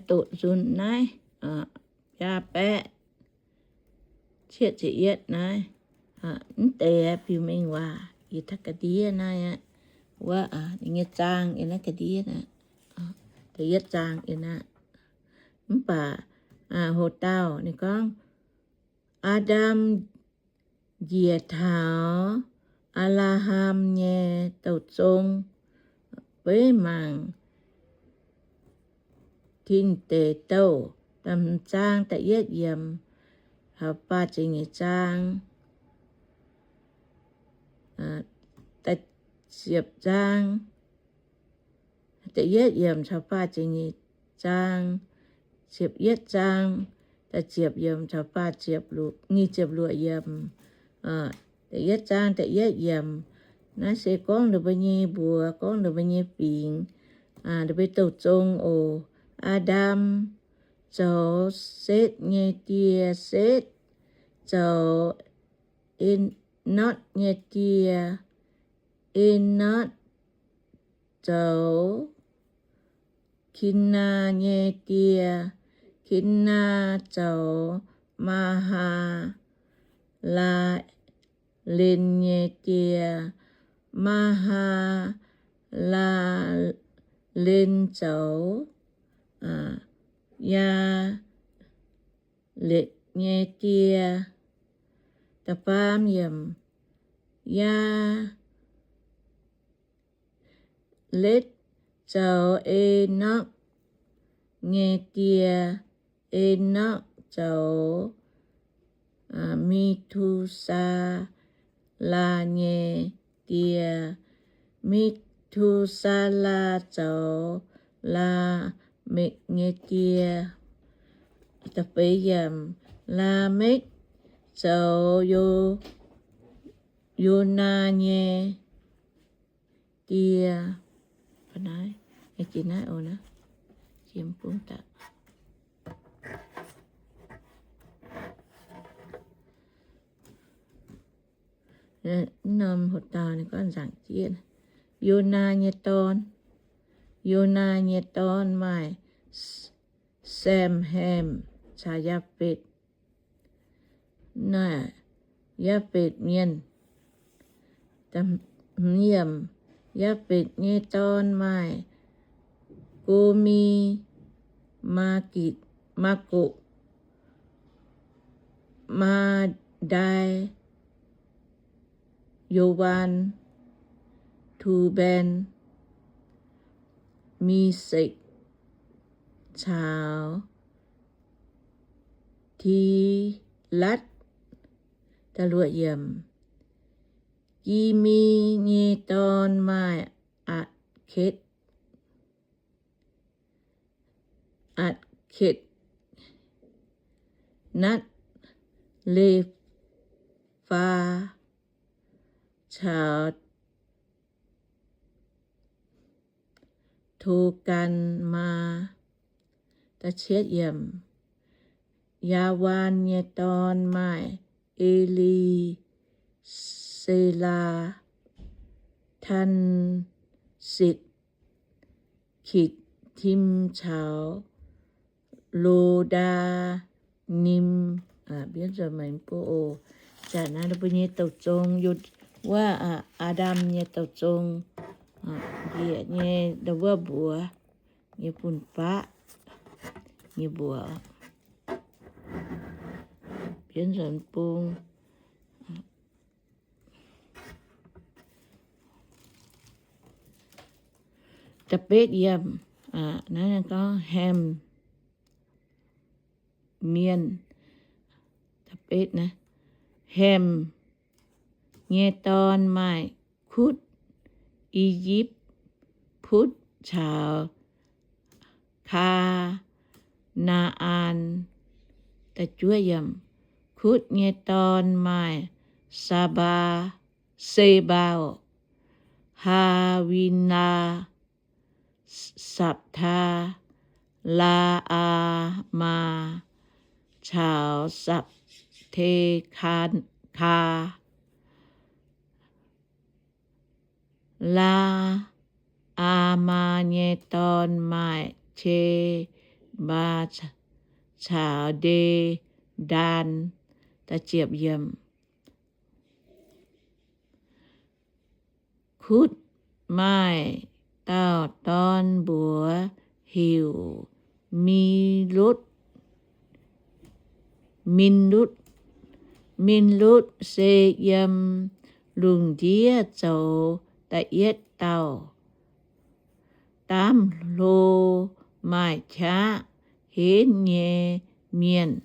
doqc nzunc naaiv biaa baeqv cietv ziepc yietv naaiv. Mv deix biux mengh waac yie taux ga'ndiev naaiv aqv. Wuov ninh nyei zaang yiem naaiv ga'ndiev aqv. Da'yietv zaang yiem naaiv. Mv baac hoc dauh ninh gorngv, Aa^ndam njiec taux Apc^laa^ham nyei douh zong, beiv mangc Tin Deic Douh, da'hmz zaang da'yietv yiemc caux faah ziepc nyeic zaang, da'ziepc zaang, da'yietv yiemc caux faah ziepc nyeic zaang, ziepc yietv zaang, da'ziepc yiemc caux faah ziepc luoqc, nyic ziepc luoqc yiemc. Da'yietv zaang da'yietv yiemc, naaiv se gorngv ninh mbuo nyei mbuox, gorngv ninh mbuo nyei fingx, ninh mbuo douh zong oc. Aa^ndam zoux Setv nyei die, Setv zoux Enotv nyei die, Enotv zoux Kinaa nyei die, Kinaa zoux Maa^haa^laa^len nyei die, Maa^haa^laa^len zoux Yaa^letc nyei die. Da'faam yiemc, Yaa^letc zoux Enokv nyei die, Enokv zoux Me^tu^saa^laa nyei die, Me^tu^saa^laa zoux Laamekv nyei die. Da'feix yiemc, Laamekv zoux Yo, Yonaa nyei die. Norm hoc dauh ninh gorngv nzaangc jieqv, Yonaa nyei dorn. Yonaa nyei dorn maaih Sem, Ham caux Yaafetv. Naaiv Yaafetv mienh. Yaafetv nyei dorn maaih Gomi, Maagitc, Maagokv, Maadai, Yowaan, Tubaen, Mesekv caux Tilatv. Giimi nyei dorn maaih Atc^ketv, Atc^ketv, Natv, Leqfaa caux Togaanmaa. Yaavaan nyei dorn maaih Eli, Selaa, Taansetv, Kitv^tim caux Lodaa^nim. Zanc naaiv ninh mbuo nyei douh zong, wuov Aa^ndam nyei douh zong, njiec nyei ndau wuov mbuox nyei fun-faqv nyei mbuox, bienv nzuonx bung. Da'betv yiemc, naaiv gorngv Ham Mienh. Ham nyei dorn maaih Kutv, I^yipv, Putv caux Kaa^naa^an. Kutv nyei dorn maaih Sabaa, Sebaa, Haavilaa, Saptaa, Laa^aa^maa caux Saptekaa. Laa^aa^maa nyei dorn maaih Te Maa caux Nde^ndaan. Kutv maaih dauh dorn mbuox heuc Mi^lutv, Min^lutv. Min^lutv se yiem lungh ndiev zoux da'yietv dauh daamv hlo maaih qaqv henv nyei mienh.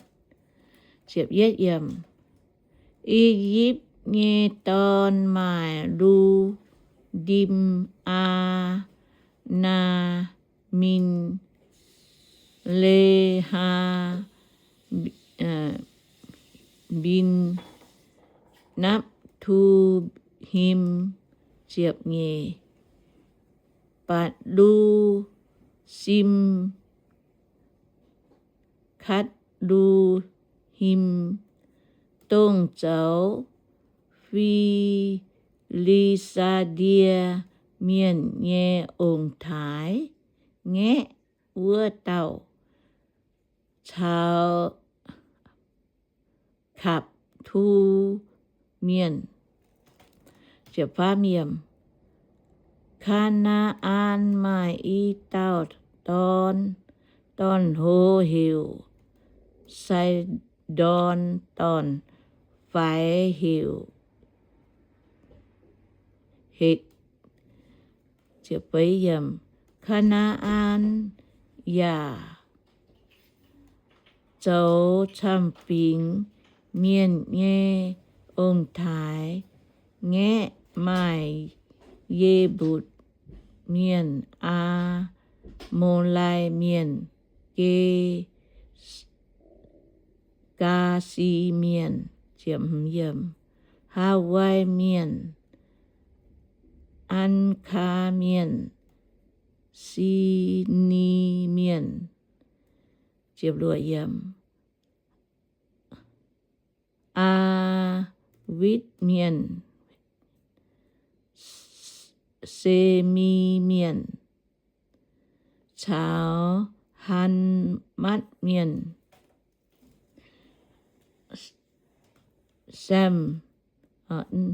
I^yipv nyei dorn maaih Lu^ndim, Aa, naa, min, lehaa, mbin, napv, tu^him, ziepc nyeic, Batc^lu^sim, Katv^lu^him, dongh zoux Fi^li^saa^die Mienh nyei ong-taaix-ngaeqv wuov dauh, caux Kapv^tu Mienh. Kaa^naa^an maaih i dauh dorn, dorn-hlo heuc Sai^ndorn, dorn-faix heuc Hekv. Kaa^naa^an yaac zoux camv-fingx mienh nyei ong-taaix-ngaeqv, maaih Ye^mbutc Mienh, Aa^mo^lai Mienh, Ge gaa^si Mienh, Haawai Mienh, An^kaa Mienh, Sini Mienh, Aawitv Mienh, Semi Mienh, caux Hanmatv Mienh, Sem,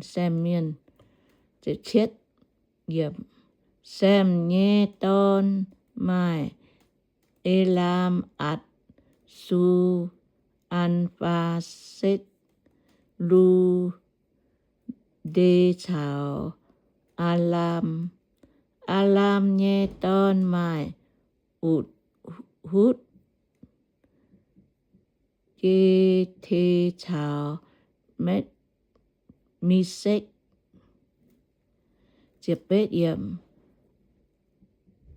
Sem Mienh. Sem nyei dorn maaih Elaam, Atc, Su, An^faa^setv, Lu, Nde caux Aalam. Aalam nyei dorn maaih Utc, Hutv, Gete caux Metv, Mesekv.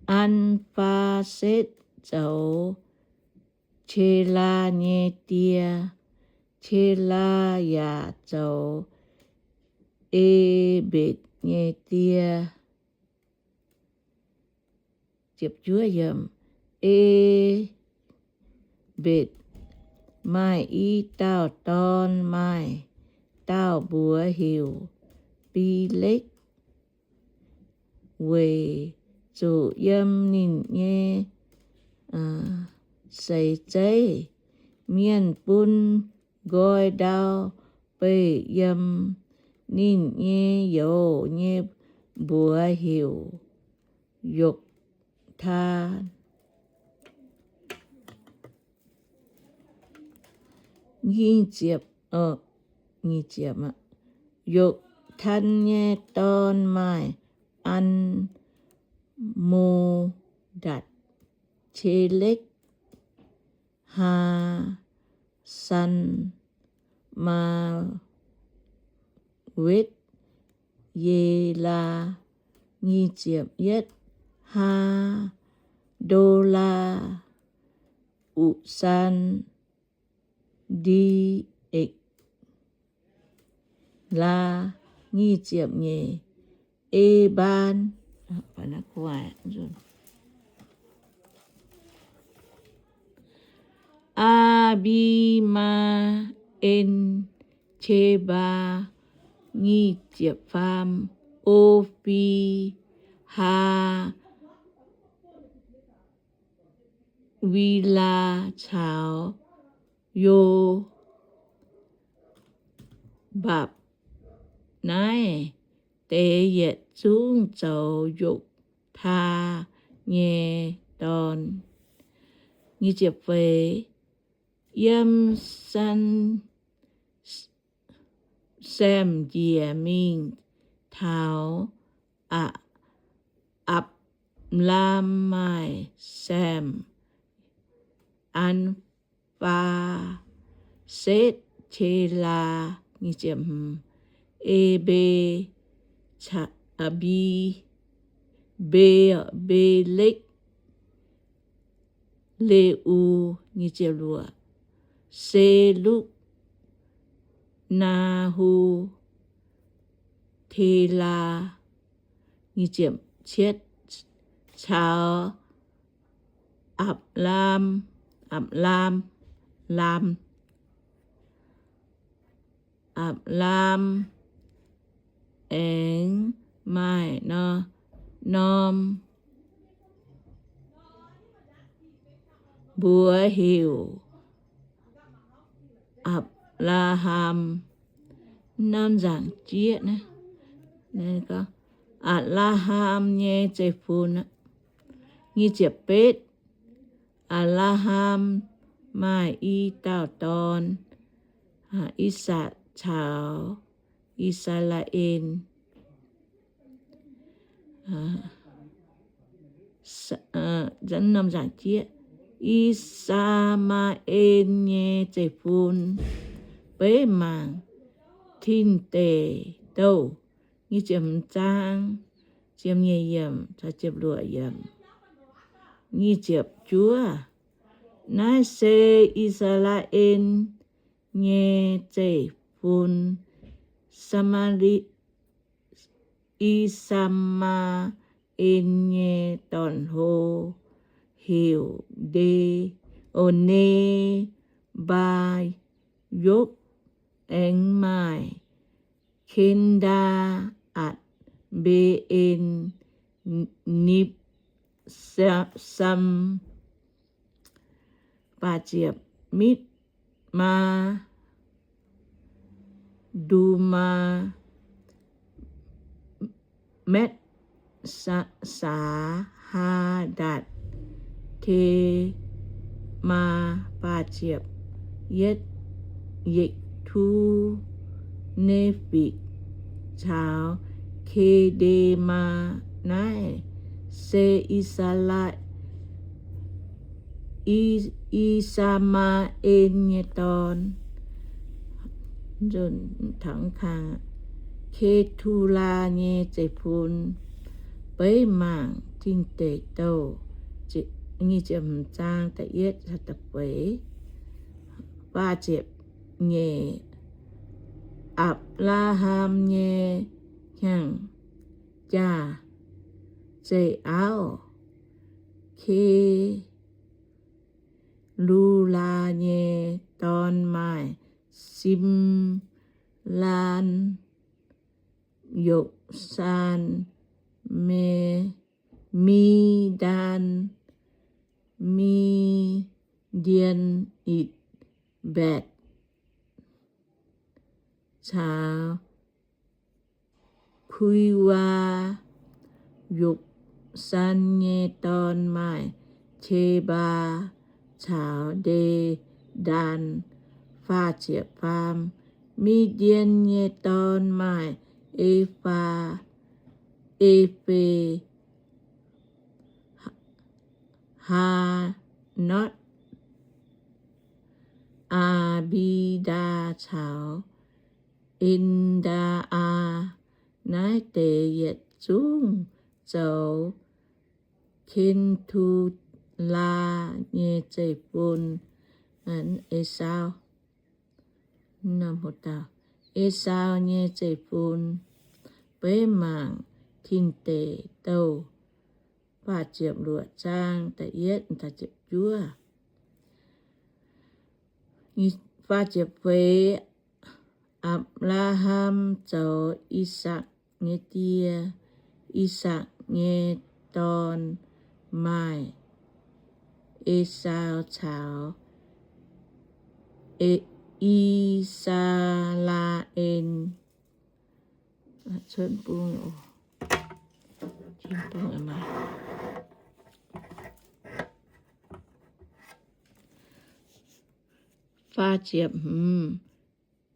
An^faa^setv zoux Telaa nyei die. Telaa yaac zoux Ebetc nyei die. Ebetc maaih i dauh dorn, maaih dauh mbuox heuc Beletv, weic zuqc yiem ninh nyei seix zeiv mienh bun nqoi ndau beih yiem. Ninh nyei youz nyei mbuox heuc Yoktaan. Yoktaan nyei dorn maaih An^mo^ndatc, Telekv, Haa^san, Maa^wetv, Yelaa, Haa^ndo^laa, Utc^san, Ndi^ekc, laa, Ebaan, Aa^mbi^maa^en, Qebaa, Ofi, Haa, Vilaa caux Yo- mbapc. Naaiv deix yietc zungv zoux Yok^taa nyei dorn. Yiem San- Saemx njiec mingh taux Apc- Apc^laam maaih Saemx, An- faa setv, Telaa, Ebe- Be- Be- Belekv, Leu- Selukv, Naahu, Telaa, caux Apc- Laam, Apc- Laam, Apc- Laam aengx maaih norm mbuox heuc Apc^laa^ham. Norm nzaangc jieqv naaiv, Apc^laa^ham nyei zeiv-fun. Nyic ziepc betv. Apc^laa^ham maaih i dauh dorn, I^sakc caux I^saa^laa^en. I^saa^maa^en nyei zeiv-fun beiv mangc Tin Deic Douh. Nyic ziepc hmz zaang, ziepc nyeic yiemc, ziepc luoqc yiemc. Nyic ziepc juov. Naaiv se I^saa^laa^en nyei zeiv-fun, Saamaali- I^saa^maa^en nyei dorn-hlo heuc Ne- O- Nebaa^yokv. Aengx maaih Ken^ndaa, Atc, Mbe^en, Nib- sam, Mitv- maa, Ndumaa, Metv- saa, Hadatc, Temaa, Yekv^tu, Nefikc caux Kedemaa. Naaiv se I^saa^laa- I- I^saa^maa^en nyei dorn. Ketulaa nyei zeiv-fun beiv mangc Tin Deic Douh, nyic ziepc hmz zaang da'yietv, da'feix, faah ziepc nyeic. Apc^laa^ham nyei hnyangx-jaa zeih auv, Kelulaa nyei dorn maaih Simlaan, Yoksaan, Me- Midaan, Mi- dien, Itc- mbaetc caux Kuiwaa. Yoksaan nyei dorn maaih Tebaa caux Ndedaan. Faah ziepc faam. Mi-dien nyei dorn maaih Efaa, Efe- Haanotv, Aa^mbi^ndaa caux En^ndaa^aa. Naaiv deix yietc zungv zoux Ketulaa nyei zeiv-fun. Esau, Esau nyei zeiv-fun. Beiv mangc Tin Deic Douh faah ziepc luoqc zaang da'yietv, da'juov. Faah ziepc feix. Apc^laa^ham zoux I^sakc nyei die. I^sakc nyei dorn maaih Esau caux E- I^saa^laa^en cuotv bung,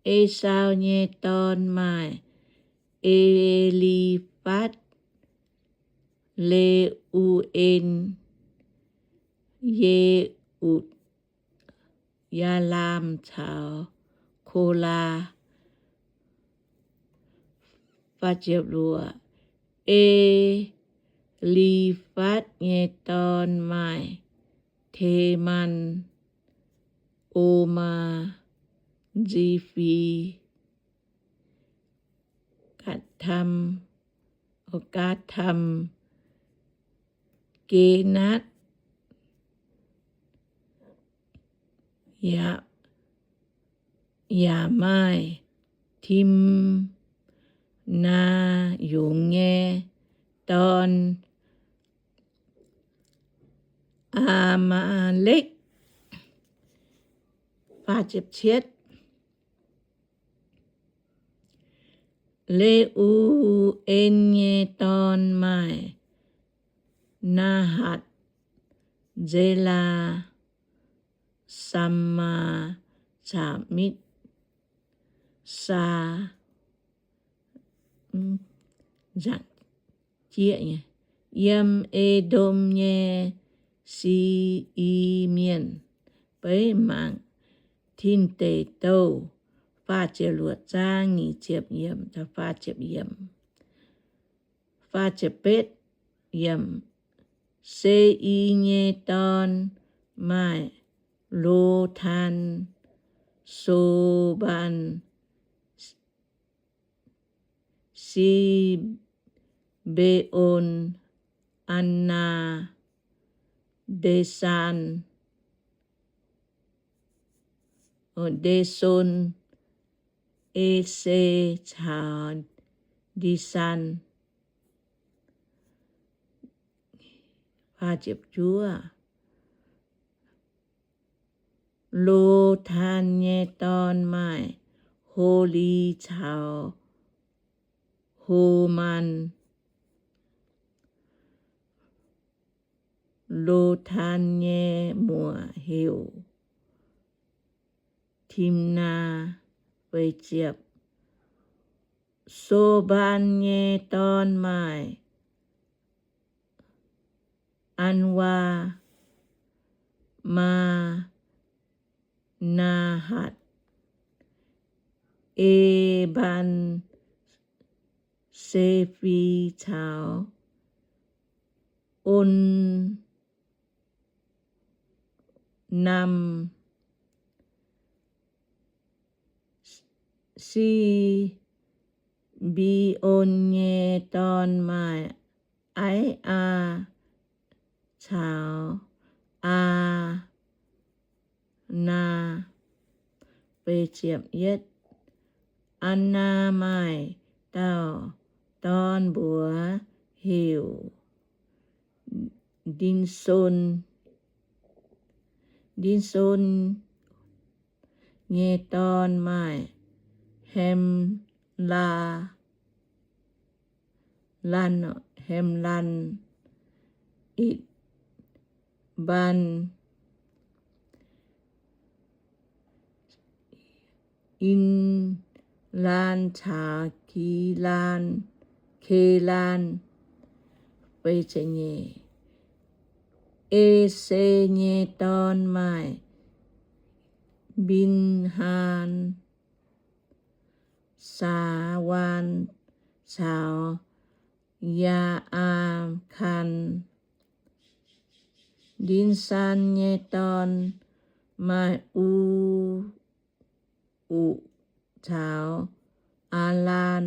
Esau nyei dorn maaih E^li^fatv, Le^u^en, Ye^utc, Yaalaam caux Kolaa. E^li^fatv nyei dorn maaih Temaan, Omaa, Zifi, Gatv^tam, Gatv^tam, Genatv, yaac maaih Timnaa yungz nyei dorn, Amaalekv. Le^u^en nyei dorn maaih Naahatv, Zelaa, Sammaa caux Mitv^saa. Yiem E^ndom nyei Si^i Mienh. Beiv mangc Tin Deic Douh faah ziepc luoqc zaang nyic ziepc yiemc, faah ziepc yiemc, faah ziepc betv yiemc. Se^i nyei dorn maaih Lotaan, Sombaan, Si^mbe^on, Annaa, Ndisaan, Ndison, Ese caux Ndisaan. Lotaan nyei dorn maaih Holi caux Homaan. Lotaan nyei muoc heuc Timnaa. Sombaan nyei dorn maaih Anwaa, Maa, Naahatv, Ebaan, Sefi caux Onam. Si^mbe^on nyei dorn maaih Aiaa caux Aa naa. Aa naa maaih dauh dorn mbuox heuc Ndin^son. Ndin^son nyei dorn maaih Hamlaa, Lan, Hamlaan, Ikc^mbaan, Inlaan caux Kilaan, Kelaan. Ese nyei dorn maaih Mbin^haan, Saawaan caux Yaa^aa^kaan. Ndin^saan nyei dorn maaih U, Utc caux Aalaan,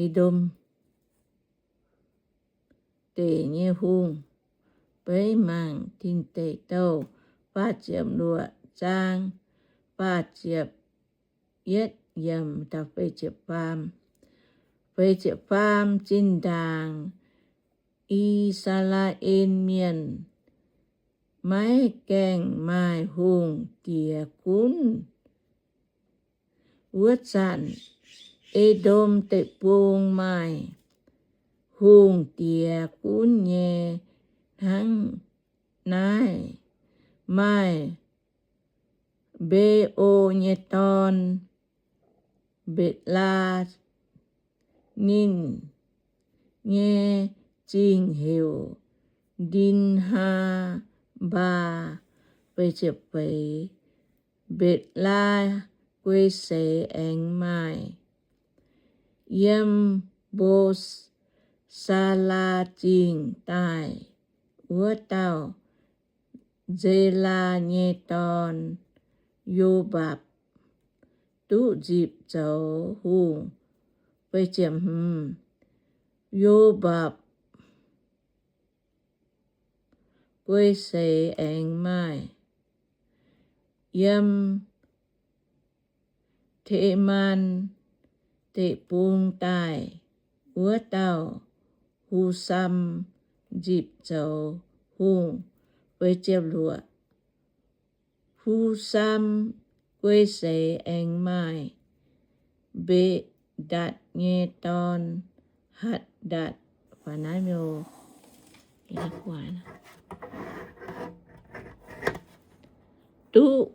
E^ndom Deic nyei hungh. Beiv mangc Tin Deic Douh faah ziepc luoqc zaang faah ziepc yietv yiemc taux feix ziepc faam. Feix ziepc faam, zinh ndaangc I^saa^laa^en Mienh maiv gaengh maaih hungh diex gunv. Wuov zanc E^ndom Deic-Bung maaih hungh diex gunv nyei hnangv naaiv. Maaih Mbe^o nyei dorn, Mbetc^laa. Ninh nyei zingh heuc Ndin^haa^mbaa. Mbetc^laa guei seix aengx maaih yiem Mbo^saa^laa Zingh daaih wuov dauh Nzelaa nyei dorn, Yo^mbapc, duqv nzipc zoux hungh. Yo^mbapc guei seix aengx maaih yiem Temaan Deic-Bung daaih wuov dauh Husaam nzipc zoux hungh. Husaam guei seix aengx maaih Mbe^ndatc nyei dorn, Hatc^ndatc, duqv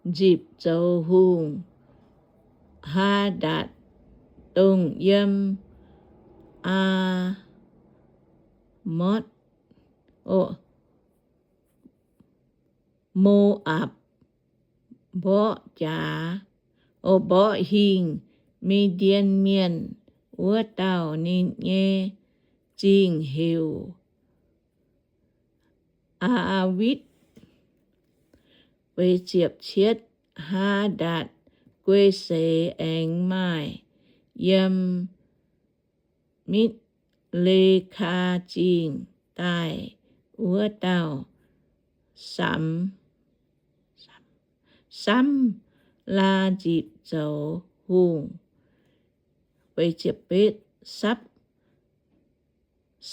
nzipc zoux hungh. Haa^ndatc, dongh yiem Aa^morc, Mo^apc mborqv jaax, mborqv hingh, Mi^ndien Mienh wuov dauh. Ninh nyei zingh heuc Aa^witv. Haa^ndatc guei seix aengx maaih yiem Mitv^le^kaa Zingh daaih wuov dauh Samv, Samv^laa nzipc zoux hungh.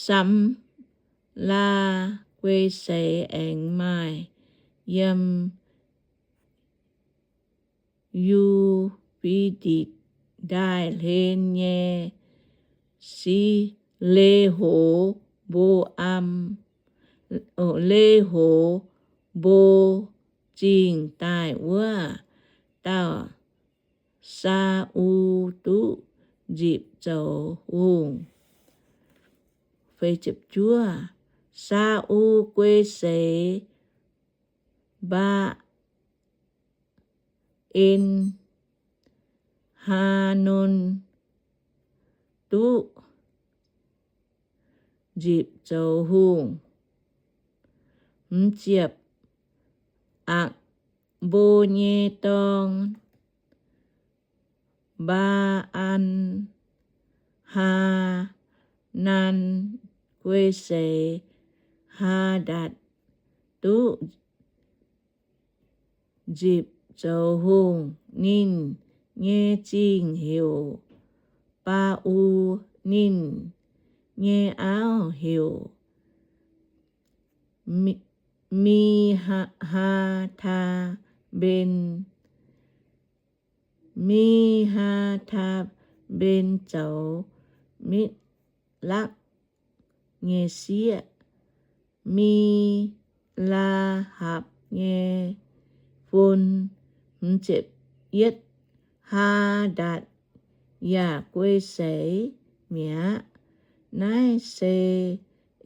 Samv^laa guei seix aengx maaih yiem Yu^fe^ditc Ndaaih hlen nyei Si, Le^ho^mbo^am, Le^ho^mbo Zingh daaih wuov dauh Saa^u duqv nzipc zoux hungh. Saa^u guei seix, Mbaa^en, Haanon duqv nzipc zoux hungh. Hmz ziepc, Akv^mbo nyei dorn, Mbaa^an, Haanaan guei seix, Haandatc duqv nzipc zoux hungh. Ninh nyei zingh heuc Baa^u. Ninh nyei auv heuc Mi, Mi^haa^taa^mben. Mi^haa^taa^mben zoux Mitv^lakv nyei sieqv, Mi^laa^hapc nyei fun. Haa^ndatc yaac guei seix mi'aqv. Naaiv se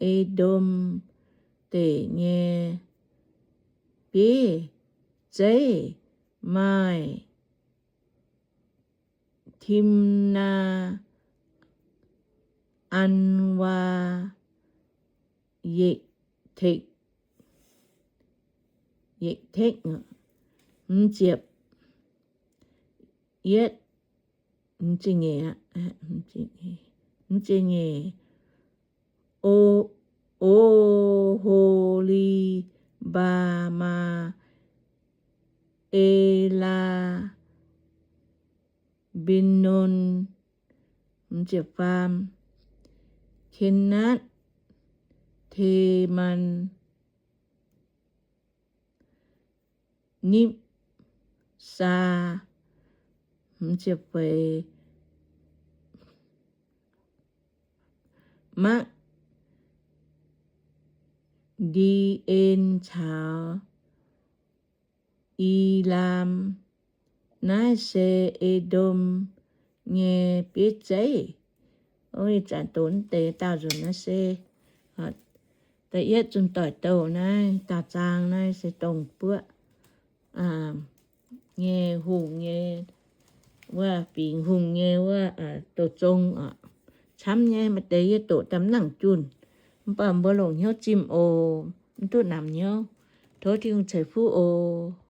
E^ndom Deic nyei bieiv zeiv. Maaih Timnaa, Anwaa, Yektekv. Hmz ziepc yietv, hmz ziepc nyeic, O, Oholibama, Elaa, Mbinon, Kenatv, Teman, Nipv saa, Makv^ndi^en caux Ilaam. Naaiv se E^ndom nyei bieiv zeiv. Ih zanc doqc deix daauh nzunc naaiv se da'yietv zunh doic douh naaiv daauh zaang naaiv se dongh buoqv nyei hungh nyei wuov, fingx hungh nyei wuov douz zong oc. Camv nyei, maaih deix yie doqc daaih mv nangc junh, mv baac mbuo longc hnyouv zimh oc, mv duqv namx hnyouv. Tov Tin-Hungh ceix fuqv oc.